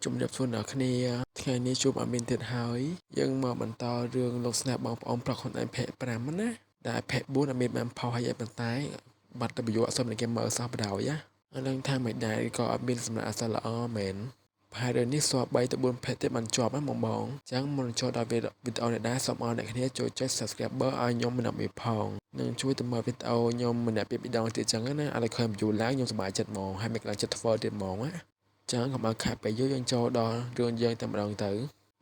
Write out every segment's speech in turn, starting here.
ជំរាបសួរអ្នកគ្នាថ្ងៃនេះជួបអត់មានទៀតហើយយើងមកបន្តរឿងលោកស្នេហ៍បងប្អូនប្រុសខ្លួនឯងភាគ5ណាដែលភាគ4អត់មានបានផុសហើយប៉ុន្តែបាត់ទៅប្រយោគអត់សូវមានគេមើលសោះបដ ாய் ណាអត់ដឹងថាមិនដែរក៏អត់មានសម្រាប់អសរល្អមែនប្រហែលរឿងនេះសល់3ទៅ4ភេទទៀតបានជាប់ណាបងបងអញ្ចឹងមុននឹងចូលដល់វីដេអូនេះដែរសូមឲ្យអ្នកគ្នាជួយចុច Subscriber ឲ្យខ្ញុំម្នាក់មួយផងនិងជួយទៅមើលវីដេអូខ្ញុំម្នាក់ពីរដងទៀតអញ្ចឹងណាឲ្យឃើញ view ឡើងខ្ញុំសប្បាយចិត្តហ្មងហើយមានកម្លាំងចិត្តធ្វើទៀតហ្មងណាចឹងកុំឲ្យខាតពេលយូរយើងចូលដល់រឿងយើងតែម្ដងទៅ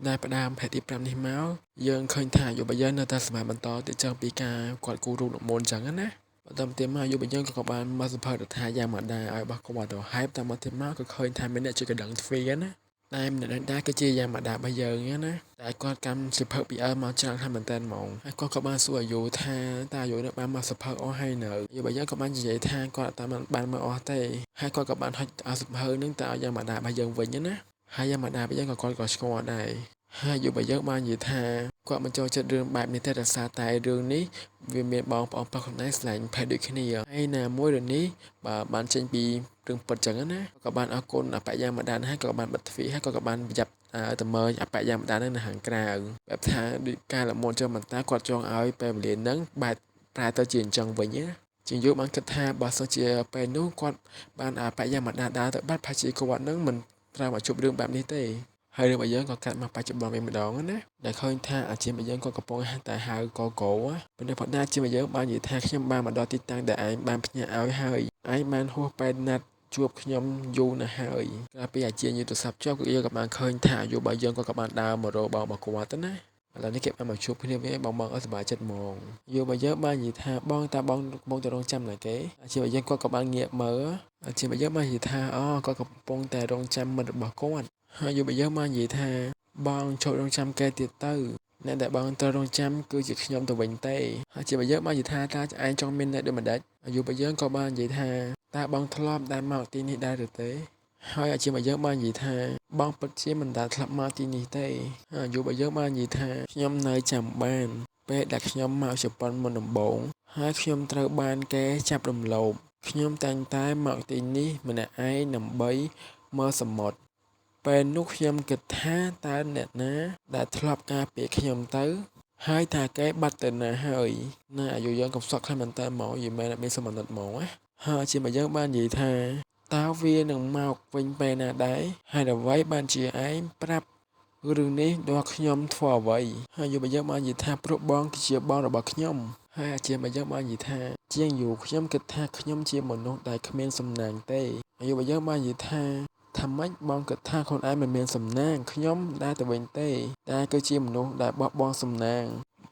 ដែលផ្ដើមភេទទី5នេះមកយើងឃើញថាយុវយើងនៅតែសម័យបន្តទៀតចឹងពីការគាត់គូរូបមុនចឹងណាបន្តទៀតមកយុវយើងក៏បានមកសភៅរដ្ឋាយ៉ាងម៉ាដាឲ្យរបស់គាត់ទៅហើយបន្តមកទៀតមកក៏ឃើញថាមានអ្នកជាកណ្ដឹងទ្វារណាតែម្នាក់ដែរគឺជាយ៉ាងម៉ាដារបស់យើងណាតែគាត់កាន់សភៅពីអើមកច្រើនថាមែនតើហ្មងហើយគាត់ក៏បានសួរអាយុថាតើអាយុនឹងបានមកសភៅអស់ហើយនៅយុវយើងក៏បាននិយាយថាគាត់តាមបានមកអស់ទេហើយគាត់ក៏បានហុចឲ្យសភៅនឹងទៅឲ្យយ៉ាងម៉ាដារបស់យើងវិញណាហើយយ៉ាងម៉ាដារបស់យើងក៏គាត់ក៏ស្គាល់ដែរហើយយុវយើងបាននិយាយថាគាត់មិនចូលចិត្តរឿងបែបនេះទេដោយសារតែរឿងនេះវាមានបងប្អូនប្រុសខ្លួនឯងស្រឡាញ់ភេទដូចគ្នាហើយណាមួយរឿងនេះបើបានចេញពីរឿងពិតចឹងណាក៏បានអរគុណអបយាម្ដានហើយក៏បានបិទទ្វារហើយក៏បានប្រយ័ត្នទៅមើលអបយាម្ដាននៅខាងក្រៅបែបថាដូចការលមុនចឹងមិនតាគាត់ចង់ឲ្យពេលវេលាហ្នឹងបែបប្រែទៅជាអញ្ចឹងវិញណាជាងយកបានគិតថាបើសិនជាពេលនោះគាត់បានអបយាម្ដានដើរទៅបាត់ប្រហែលជាគាត់នឹងមិនត្រូវមកជួបរឿងបែបនេះទេហើយរឿងរបស់យើងក៏កាត់មកបច្ចុប្បន្នវិញម្ដងណាដែលឃើញថាអាជីពរបស់យើងក៏កំពុងតែហៅកកោប៉ុន្តែផងដែរអាជីពរបស់យើងបាននិយាយថាខ្ញុំបានមកដល់ទីតាំងដែលឯងបានផ្ញើឲ្យហើយឯងបានហួសពេលណាត់ជួបខ្ញុំយូរណាស់ហើយក្រៅពីអាជាយទូរស័ព្ទចុះក៏យើងក៏បានឃើញថាអាយុរបស់យើងក៏បានដើរមករកបងរបស់គាត់ទៅណាឥឡូវនេះគេបានមកជួបគ្នាវិញបងបងអត់សប្បាយចិត្តហ្មងយោបើយើងបាននិយាយថាបងតើបងកំពុងតែរងចាំណាគេអាជីពយើងគាត់ក៏បានងាកមើលអាជីពយើងបាននិយាយថាអូគាត់កំពុងតែរងចាំមិត្តរបស់គាត់ហើយយោបើយើងបាននិយាយថាបងឈប់រងចាំគេទៀតទៅអ្នកដែលបងត្រូវរងចាំគឺជាខ្ញុំទៅវិញទេហើយជាបើយើងបាននិយាយថាតើឯងចង់មានអ្នកដូចម្ដេចអាយុបើយើងក៏បាននិយាយថាតើបងធ្លាប់ដែលមកទីនេះដែរឬទេហើយអាជីពរបស់យើងបាននិយាយថាបងពិតជាមិនដែលធ្លាប់មកទីនេះទេហើយអាយុរបស់យើងបាននិយាយថាខ្ញុំនៅចាំបានពេលដែលខ្ញុំមកជប៉ុនមុនដំបូងហើយខ្ញុំត្រូវបានគេចាប់រំលោភខ្ញុំតែងតែមកទីនេះម្នាក់ឯងដើម្បីមើលសមុទ្រពេលនោះខ្ញុំគិតថាតើអ្នកណាដែលធ្លាប់ការពារខ្ញុំទៅហើយថាគេបាត់ទៅណាហើយណាអាយុយើងកំសត់ខ្លាំងមែនតើហ្មងយីមែនអត់មានសមត្ថភាពហ្មងណាហើយជាមកយើងបាននិយាយថាតើវានឹងមកវិញពេលណាដែរហើយអ្វីបានជាឯងប្រាប់រឿងនេះដល់ខ្ញុំធ្វើអ្វីហើយយុវយើងបាននិយាយថាព្រោះបងគឺជាបងរបស់ខ្ញុំហើយអាជាមកយើងបាននិយាយថាជាងយូរខ្ញុំគិតថាខ្ញុំជាមនុស្សដែលគ្មានសំណាងទេហើយយុវយើងបាននិយាយថាថាម៉េចបងគិតថាខ្លួនឯងមិនមានសំណាងខ្ញុំដែរទៅវិញទេតែគឺជាមនុស្សដែលបោះបង់សំណាង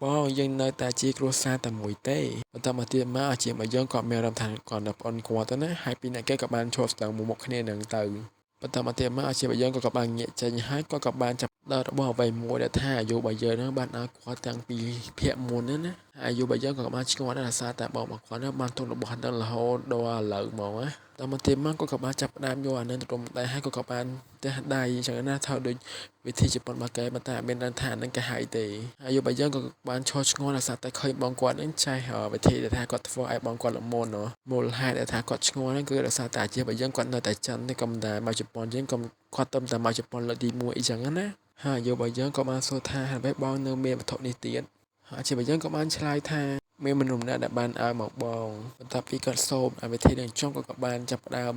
បងយើងនៅតែជាគ្រួសារតែមួយទេបន្តមកទៀតមកអាជាមកយើងក៏មានអារម្មណ៍ថាគាត់នៅប្អូនគាត់ទៅណាហើយពីអ្នកគេក៏បានឈប់ស្ទឹងមុខគ្នានឹងទៅបន្តមកទៀតមកអាជារបស់យើងក៏បានងាកចេញហើយគាត់ក៏បានចាប់ដល់របស់អ្វីមួយដែលថាអាយុរបស់យើងនឹងបានឲ្យគាត់តាំងពីភាគមុនណាអាយុរបស់យើងក៏បានឆ្ងល់ដែរដោយសារតែបងរបស់គាត់នឹងបានទុករបស់នឹងរហូតដល់ឥឡូវហ្មងណាតមកទៀតមកគាត់ក៏បានចាប់ផ្ដើមយកអានឹងទៅរុំដៃហើយគាត់ក៏បានទះដៃអញ្ចឹងណាថាដូចវិធីជប៉ុនរបស់គេប៉ុន្តែអត់មានដឹងថានឹងគេហើយទេអាយុរបស់យើងក៏បានឈរឆ្ងល់ដោយសារតែឃើញបងគាត់នឹងចេះវិធីដែលថាគាត់ធ្វើឲ្យបងគាត់ល្មនមូលហេតុដែលថាគាត់ឆ្ងល់ហ្នឹងគឺដោយសារតែអាជីពរបស់យើងគាត់នៅតែចិនទេក៏មិនតែមកជប៉ុនជាងក៏គាត់ទៅតែមកជប៉ុនលើកទី1អីចឹងណាហើយអាយុរបស់យើងក៏បានសួរថាហេតុអ្វីបងនៅមានវត្ថុនេះទៀតហើយអាជីពរបស់យើងក៏បានឆ្លើយថាមានមនុស្សម្នាក់ដែលបានឲ្យមកបងបន្ទាប់ពីគាត់សូមអាវិធីនឹងចុងគាត់ក៏បានចាប់ផ្ដើម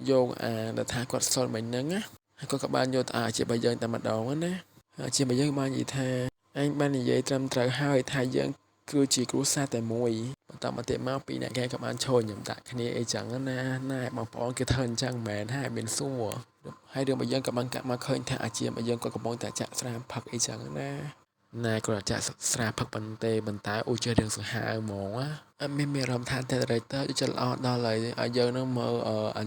យកអាដែលថាគាត់សូត្រមិញហ្នឹងណាហើយគាត់ក៏បានយកទៅអាជីពរបស់យើងតែម្ដងណាអាជីពរបស់យើងបាននិយាយថាអញបាននិយាយត្រឹមត្រូវហើយថាយើងគឺជាគ្រួសារតែមួយបន្តមកទៀតមកពីអ្នកគេក៏បានឈរញ៉ាំដាក់គ្នាអីចឹងណាណែបងប្អូនគេធ្វើអញ្ចឹងមែនហើយមានសួរហើយរឿងរបស់យើងក៏បានកាក់មកឃើញថាអាជីពរបស់យើងក៏កំពុងតែចាក់ស្រាផឹកអីចឹងណាណែគាត់ចាក់ស្រាផឹកប៉ុន្តែប៉ុន្តែអូចេះរឿងសង្ហាហ្មងណាអត់មានអារម្មណ៍ថាតែ director ចិត្តល្អដល់ហើយឲ្យយើងនឹងមើលអា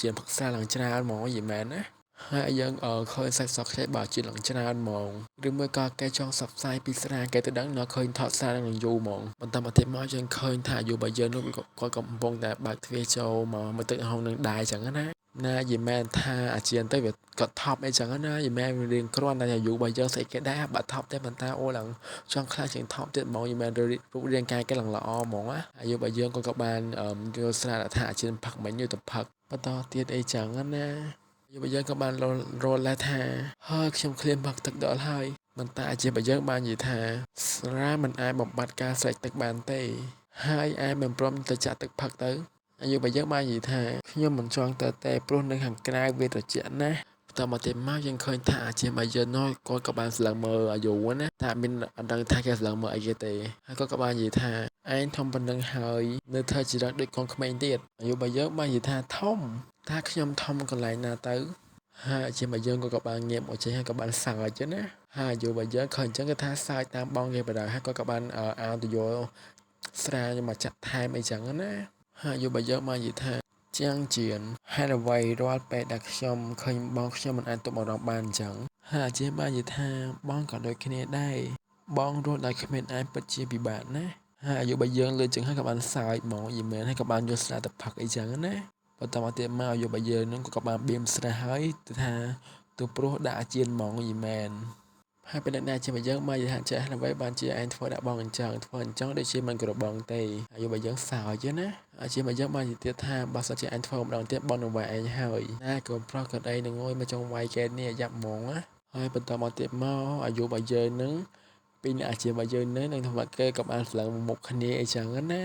ជាផឹកស្រាឡើងច្រើនហ្មងយីមែនណាហើយឲ្យយើងឃើញសាច់សក់ខ្ចីបើជាឡើងច្រើនហ្មងឬមួយក៏គេចង់ផ្សព្វផ្សាយពីស្រាគេទៅដឹងនៅឃើញថតស្រានឹងយូរហ្មងបន្តមកទៀតមកយើងឃើញថាអាយុរបស់យើងនោះគាត់កំពុងតែបើកទ្វារចូលមកមកទឹកហងនឹងដែរចឹងណាណាយីមែនថាអាជានទៅវាគាត់ថប់អីចឹងណាយីមែនរៀងគ្រាន់តែអាយុរបស់យើងស្អីគេដែរបើថប់ទេប៉ុន្តែអូឡើងចង់ខ្លាចជាងថប់ទៀតហ្មងយីមែនរូបរាងកាយគេឡើងល្អហ្មងណាអាយុរបស់យើងគាត់ក៏បានយល់ស្រាថាអាជានផឹកមិញយទៅផឹកបន្តទៀតអីចឹងណា អាយុយើងក៏បានរលែថាហើយខ្ញុំឃ្លានផឹកទឹកដល់ហើយប៉ុន្តែអាជីពយើងបាននិយាយថាស្រាមិនអាចបំបត្តិការស្រេកទឹកបានទេហើយឯងមិនព្រមទៅចាក់ទឹកផឹកទៅអាយុយើងបាននិយាយថាខ្ញុំមិនចង់ទៅទេព្រោះនៅខាងក្រៅវាត្រជាក់ណាស់បន្តមកទៀតមកយើងឃើញថាអាជីពយើងនោះគាត់ក៏បានស្លឹងមើលអាយុណាតែមានអត់ដឹងថាគេស្លឹងមើលអីគេទេហើយគាត់ក៏បាននិយាយថាឯងធំប៉ុណ្ណឹងហើយនៅធ្វើជារឹងដូចកូនក្មេងទៀតអាយុយើងបាននិយាយថាធំថាខ្ញុំធំកន្លែងណាទៅហើយអាជីពយើងក៏បានងាកមកចេញហើយក៏បានសើចណាហើយអាយុយើងឃើញអញ្ចឹងគេថាសើចតាមបងគេបណ្ដោយហើយគាត់ក៏បានអោទៅយកស្រាមកចាក់ថែមអីចឹងណាហើយអាយុយើងបាននិយាយថាជាងជៀនហេតុអ្វីរាល់ពេលដែលខ្ញុំឃើញបងខ្ញុំមិនអាចទប់អារម្មណ៍បានអញ្ចឹងហើយអាជីពបាននិយាយថាបងក៏ដូចគ្នាដែរបងរស់ដោយគ្មានឯងពិតជាពិបាកណាស់ហើយអាយុបើយើងលើជាងហើយក៏បានសើចហ្មងយីមែនហើយក៏បានយកស្រាទៅផឹកអីចឹងណាបន្តមកទៀតមកអាយុបើយើងនឹងក៏បានបៀមស្រាហើយទៅថាទៅព្រោះដាក់អាជៀនហ្មងយីមែនហើយពេលនេះជាបើយើងមកនិយាយថាចេះអ្វីបានជាឯងធ្វើដាក់បងអញ្ចឹងធ្វើអញ្ចឹងដូចជាមិនគោរពបងទេអាយុបើយើងសើចណាអាជាបើយើងបាននិយាយទៀតថាបើសិនជាឯងធ្វើម្ដងទៀតបងនឹងវាយឯងហើយណាកូនប្រុសក៏អីនឹងងុយមកចង់វាយគេនេះយ៉ាប់ហ្មងណាហើយបន្តមកទៀតមកអាយុបើយើងនឹងពីអ្នកអាជីពរបស់យើងនឹងនឹងធ្វើគេក៏បានស្លឹងមុខគ្នាអីចឹងណា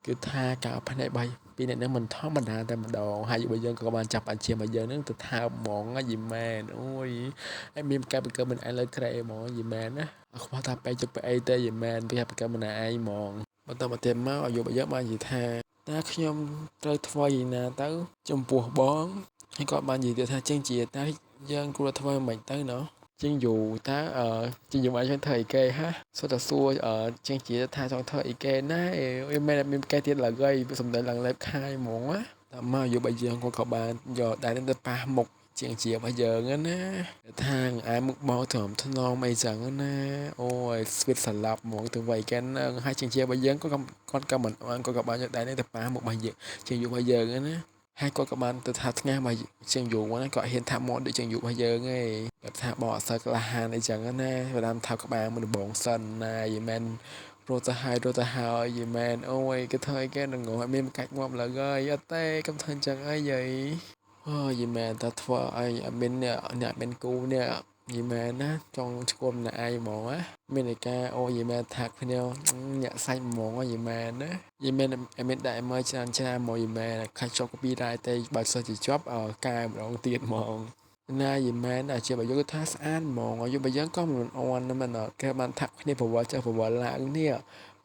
គឺថាការភ្នែករបស់ពីអ្នកនឹងមិនធម្មតាតែម្ដងហើយរបស់យើងក៏បានចាប់អាជីពរបស់យើងនឹងទៅថើបហ្មងយីមែនអូយហើយមានការបកើមិនឯងលើក្រែហ្មងយីមែនណាអត់ខ្វះថាបែកជុកទៅអីទេយីមែនពីបកើមិនឯងហ្មងបន្តមកទៀតមកអាយុរបស់យើងបាននិយាយថាតើខ្ញុំត្រូវធ្វើយ៉ាងណាទៅចំពោះបងហើយគាត់បាននិយាយទៀតថាជាងជាតើយើងគួរធ្វើមិនទៅណោះជាងយូតើជាងយូមកចង់ធ្វើអីគេហាសុទ្ធតែសួរជាងជាថាចង់ធ្វើអីគេណាអីមែនមានគេទៀតឡើយសំដីឡើងលេបខាយហ្មងណាតែមកយុបើយើងគាត់ក៏បានយកដៃនឹងទៅប៉ះមុខជាងជារបស់យើងណាថាឯមុខបងត្រឹមថ្នមអីចឹងណាអូយស្វីតសាឡាប់ហ្មងទៅវៃគេនឹងហើយជាងជារបស់យើងគាត់ក៏មិនគាត់ក៏បានយកដៃនឹងទៅប៉ះមុខរបស់យើងជាងយុរបស់យើងណាហើយគាត់ក៏បានទៅថាថ្ងាសមកជាងយូរណាគាត់ហ៊ានថាមកដូចជាងយូររបស់យើងឯងបែបថាបងអត់សូវក្លាហានអីចឹងណាបើតាមថាក្បាលមុនដំបងសិនណាយីមែនរត់ទៅហើយរត់ទៅហើយយីមែនអូយគេធ្វើអីគេនឹងងឲ្យមានកាច់ងាប់ឡើយអត់ទេកុំធ្វើអញ្ចឹងអីយាយអូយីមែនតើធ្វើអីអត់មានអ្នកមានគូនេះយីមែនណាចង់ឈួលម្នាក់ឯងហ្មងណាមានឯការអូយីមែនថាគ្នាញាក់សាច់ហ្មងយីមែនណាយីមែនអត់មានដាក់មើលច្រើនច្រើនមកយីមែនខាច់ជាប់ copyright ទេបើសិនជាជាប់កែម្ដងទៀតហ្មងណាយីមែនអាជាបើយើងថាស្អាតហ្មងអាយុបើយើងក៏មិនអន់មិនគេបានថាក់គ្នាប្រវត្តិចុះប្រវត្តិឡើងនេះ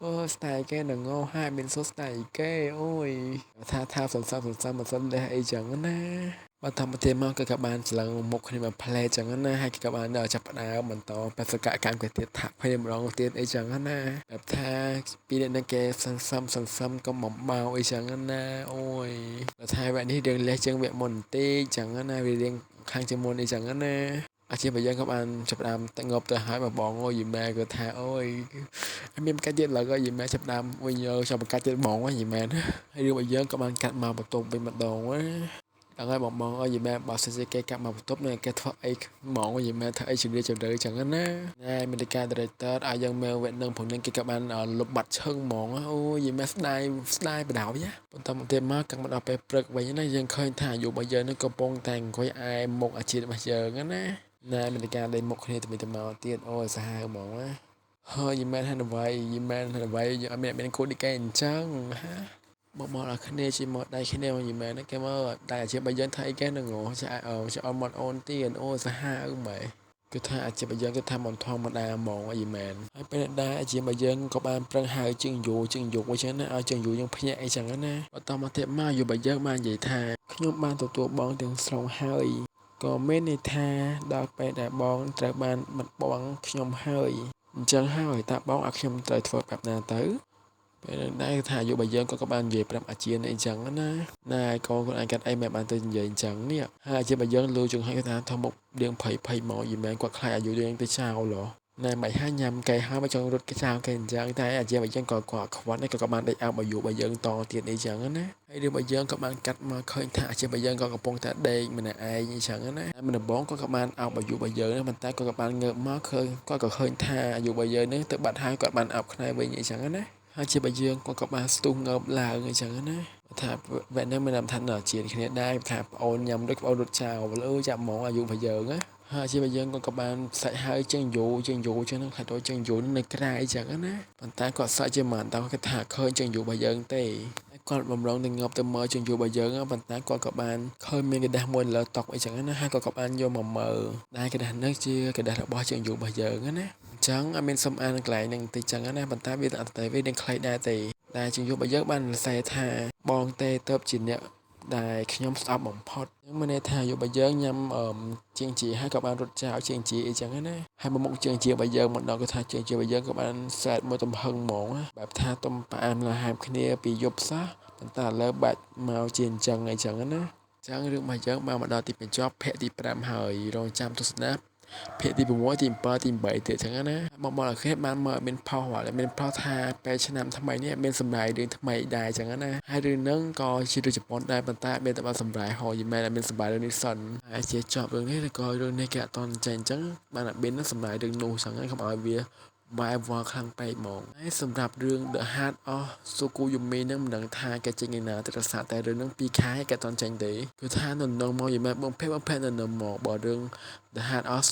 អូស្ទាយគេនឹងងហើយមានសូស្ទាយគេអូយថាថាសន្សំសន្សំមិនសិនលះអីចឹងណាបើតាមប្រទេសមកគេក៏បានច្លឹងមុខគ្នាមកផ្លែចឹងណាហើយគេក៏បានចាប់ផ្ដើមបន្តបេសកកម្មគេទៀតថាក់គ្នាម្ដងទៀតអីចឹងណាបែបថាពីអ្នកនឹងគេសន្សំសន្សំក៏បំបៅអីចឹងណាអូយបើថាវគ្គនេះរឿងលះជាងវគ្គមុនបន្តិចចឹងណាវារៀងខាងជាងមុនអីចឹងណាអាជីពរបស់យើងក៏បានចាប់ផ្ដើមទៅងប់ទៅហើយមកបងអូយយីម៉ែក៏ថាអូយអត់មានកាច់ទៀតឡើយយីម៉ែចាប់ផ្ដើមវិញចាប់បង្កាច់ទៀតបងយីម៉ែហើយរឿងរបស់យើងក៏បានកាត់មកបន្ទប់វិញម្ដងណាដល់ហើយបងបងអើយយីម៉ែបើសិនជាគេកាត់មកបន្ទប់នឹងគេធ្វើអីហ្មងយីម៉ែធ្វើអីជំរឿជំរឿចឹងណាណែមានការ director ឲ្យយើងមើលវគ្គនឹងផងនឹងគេក៏បានលុបបាត់ឈឹងហ្មងអូយយីម៉ែស្ដាយស្ដាយបដ ாய் ណាបន្តមកទៀតមកកាំងមកដល់ពេលព្រឹកវិញណាយើងឃើញថាអាយុរបស់យើងនឹងកំពុងតែអង្គុយអែមុខអាជីពរបស់យើងណាណែមានការលេងមុខគ្នាទៅវិញទៅមកទៀតអូយសាហាវហ្មងណាហើយយីមែនហើយអ្វីយីមែនហើយអ្វីយើងអត់មានមានគូដូចគេអញ្ចឹងហាបងមកដល់គ្នាជាមកដៃគ្នាមកយីមែនគេមកដៃអាជីពរបស់យើងថាអីគេនឹងងចាអត់មកអូនទៀតអូសាហាវម៉ែគឺថាអាជីពរបស់យើងគឺថាមិនធម្មតាហ្មងយីមែនហើយពេលដែរអាជីពរបស់យើងក៏បានប្រឹងហៅជាងយូជាងយូអញ្ចឹងណាឲ្យជាងយូយើងភ្ញាក់អីចឹងណាបន្តមកទៀតមកយូរបស់យើងបាននិយាយថាខ្ញុំបានទទួលបងទាំងស្រុងហើយក៏មានន័យថាដល់ពេលដែលបងត្រូវបានបាត់បង់ខ្ញុំហើយអញ្ចឹងហើយតើបងឲ្យខ្ញុំត្រូវធ្វើបែបណាទៅពេលនឹងដែរថាអាយុរបស់យើងក៏បាននិយាយប្រាប់អាជាអីចឹងណាណែកូនខ្លួនឯងកាត់អីមិនបានទៅនិយាយអញ្ចឹងនេះហើយអាជារបស់យើងលឺចង្ហៃគាត់ថាធំមុខរៀងភ័យភ័យមកយីមែនគាត់ខ្លាចអាយុយើងទៅចោលហ៎ណែមិនហើយញ៉ាំកែហើយមកចង់រត់គេចោលគេអញ្ចឹងតែអាជារបស់យើងក៏គាត់ខ្វាត់នេះក៏បានដេកអោបអាយុរបស់យើងតទៀតអីចឹងណាហើយរឿងរបស់យើងក៏បានកាត់មកឃើញថាអាជារបស់យើងក៏កំពុងតែដេកម្នាក់ឯងអញ្ចឹងណាហើយមិនដំបងក៏បានអោបអាយុរបស់យើងប៉ុន្តែក៏បានងើបមកឃើញគាត់ក៏ឃើញថាអាយុរបស់យើងនេះទៅបាត់ហើយគាត់បានអោបខ្នែវិញអីចឹងណា ហើយជាបើយើងគាត់ក៏បានស្ទុះងើបឡើងអញ្ចឹងណាថាវគ្គហ្នឹងមានន័យថានៅជាគ្នាដែរថាប្អូនញ៉ាំដូចប្អូនរត់ចោលអើយចាប់ហ្មងអាយុរបស់យើងណាហើយជាបើយើងគាត់ក៏បានសាច់ហើយជើងយូជើងយូចឹងហ្នឹងខ្លាចដូចជើងយូនៅក្រៅអញ្ចឹងណាប៉ុន្តែគាត់សក់ជាមិនដល់គាត់ថាឃើញជើងយូរបស់យើងទេគាត់បំរុងទៅងប់ទៅមើលជើងយូរបស់យើងប៉ុន្តែគាត់ក៏បានឃើញមានក្រដាសមួយលើតុអីចឹងណាហើយគាត់ក៏បានយកមកមើលដែលក្រដាសនេះជាក្រដាសរបស់ជើងយូរបស់យើងណាអញ្ចឹងអត់មានសុំអានកន្លែងហ្នឹងតិចចឹងណាប៉ុន្តែវាអត់តែវានឹងខ្លីដែរទេដែលជើងយូរបស់យើងបានសរសេរថាបងទេទៅជាអ្នកដែលខ្ញុំស្អប់បំផុតហ្នឹងមានន័យថាយកបើយើងញ៉ាំជាងជាហើយក៏បានរត់ចោលជាងជាអីចឹងណាហើយមកមុខជាងជាបើយើងមកដល់គឺថាជាងជាបើយើងក៏បានសែតមួយទំហឹងហ្មងបែបថាទំផ្អែមល្ហែមគ្នាពីយប់សោះប៉ុន្តែឥឡូវបាច់មកជាអញ្ចឹងអីចឹងណាចឹងរឿងរបស់យើងបានមកដល់ទីបញ្ចប់ភាគទី5ហើយរងចាំទស្សនាភាគទី6ទី7ទី8ទៀតចឹងណាបងប្អូនអរគ្នាបានមើលមានផុសមានផុសថាពេលឆ្នាំថ្មីនេះមានសម្រាយរឿងថ្មីដែរចឹងណាហើយរឿងហ្នឹងក៏ជារឿងជប៉ុនដែរប៉ុន្តែមានតែបានសម្រាយហយមែនមានសម្រាយរឿងនេះសិនហើយជាចប់រឿងនេះឬក៏រឿងនេះគេអត់តន់ចេញអញ្ចឹងបានតែមានសម្រាយរឿងនោះចឹងកុំឲ្យវាបែបវល់ខ្លាំងពេកហ្មងហើយសម្រាប់រឿង The Heart of Tsukuyomi នឹងមិនដឹងថាគេចេញឯណាទៅរសារតែរឿងហ្នឹង2ខែគេអត់តន់ចេញទេគឺថានៅនឹងមកយីមែនបងភេបងភេនៅនឹងមកបើរឿង The Heart of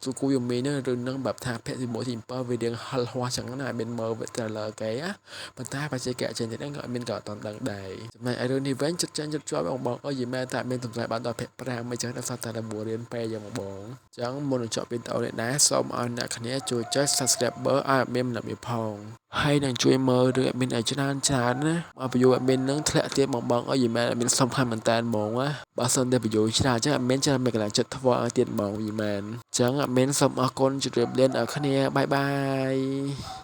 Tsukuyomi ហ្នឹងរឿងហ្នឹងបែបថាភាគទី1ទី7វារៀងហិលហោះចឹងណាមានមើល trailer គេណាប៉ុន្តែបច្ចេកចេញទៀតហ្នឹងក៏អត់មានក៏អត់តន់ដឹងដែរចំណែកឯរឿងនេះវិញចិត្តចេញចិត្តជាប់បងបងអើយយីមែនតែមានតម្លៃបានដល់ភាគ5អីចឹងដល់សារតែតែរៀនពេកយ៉ាងបងចឹងមុននឹងចប់វីដេអូនេះដែរសូមឲ្យអ្នកគ្នាជួយចុច Subscriber ឲ្យ admin ម្នាក់មួយផងហើយនឹងជួយមើលរឿង admin ឲ្យច្រើនច្រើនណាបើ view admin នឹងធ្លាក់ទៀតបងបងអើយយីមែន admin សំខាន់មែនតើហ្មងណាបើសិនតែ view ច្រើនចឹង admin ច្រើនមានកន្លែងចិត្តធ្វើឲ្យទៀតហ្មងយីមែនចឹង admin សូមអរគុណជម្រាបលាអ្នកគ្នាbye bye.